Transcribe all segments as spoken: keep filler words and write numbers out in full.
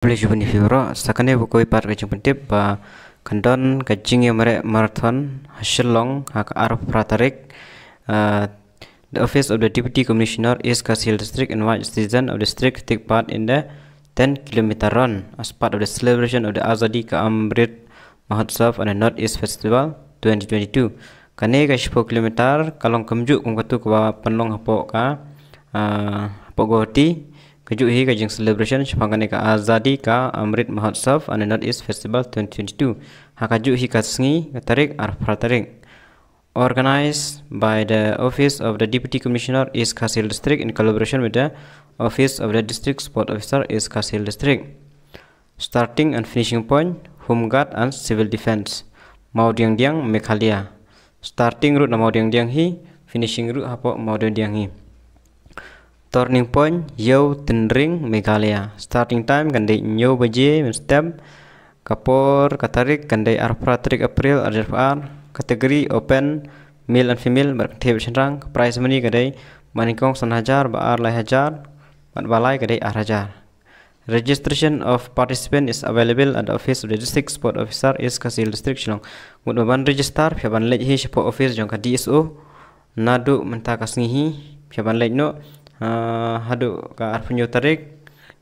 Khublei shibun ïa phi baroh. Sa kane ka kawei pat ka jingpyntip ba kan don ka jingïamareh marathon ha Shillong ha ka arphew phra tarik. Uh, the office of the Deputy Commissioner East Khasi Hills District invites citizen of the district to take part in the ten kilometer run as part of the celebration of the Azadi Ka Amrit Mahotsav and the North East Festival twenty twenty-two. Kane ka shiphew kilometer ka long kumjuh kum katu kaba pynlong hapoh ka, ah, hapoh Guwahati. Kajuh hi ka jing celebration shaphang kane ka Azadi Ka Amrit Mahotsav and the North East Festival twenty twenty-two. Ha kajuh hi ka sngi ka tarik arphew phra tarik. Organized by the Office of the Deputy Commissioner East Khasi Hills District in collaboration with the Office of the District Sport Officer East Khasi Hills District. Starting and finishing point, Home Guard and Civil Defense, Mawdiangdiang, Meghalaya. Starting route na Mawdiangdiang hi, finishing route hapoh Mawdiangdiang hi. Turning point, Ïew Tynring, Meghalaya. Starting time kan dei hynñiew baje mynstep. Ka por, ka tarik kan dei arphew phra tarik April arhajar arphew ar. Category open, male and female, bad kynthei bad shynrang. Ka prize money ka dei ba nyngkong san hajar, ba ar lai hajar, bad ba lai ka dei ar hajar. Registration of participant is available at the office of the District Sport Officer, East Khasi Hills District, Shillong. Mut ba ban register, phi hap ban leit hi shapoh office jong ka D S O. Naduh mynta ka sngi hi, phi hap ban leit noh, ah, haduh ka arphew hynñiew tarik,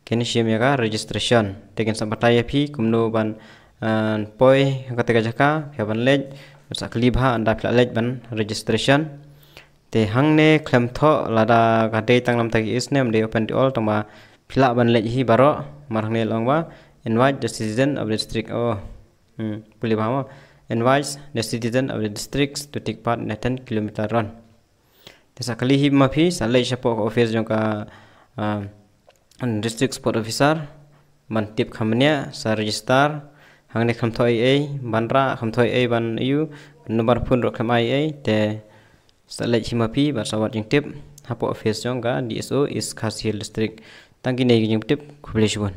kin shim ïa ka registration. Te kin sa batai ïa phi kumno ban, ah, poi ha kata ka jaka, phi hap ban leit, sa kylli bha ynda phi la leit ban registration. Te hangne khlem thoh, lada ka dei tang namta ki snem dei open to all, tang ba phi lah ban leit hi baroh. Mar hangne la ong ba invite the citizen of the district. Oh. Hmm, pule bha mo. Invites the citizen of the districts to take part in a ten kilometer run. Te sa kali hi ma phi, sa leit shapoh ka office jong ka, ah, District Sport Officer, ban tip kham nia, sa register, hangne kham thoh ei ei, ban rah kham thoh ei ei, ban ïoh, number phone ruh kham ei ei, te sa leit hi ma phi, ban sa wad jingtip hapoh office jong ka D S O East Khasi Hills District. Tang kine ki jingtip, khublei shibun.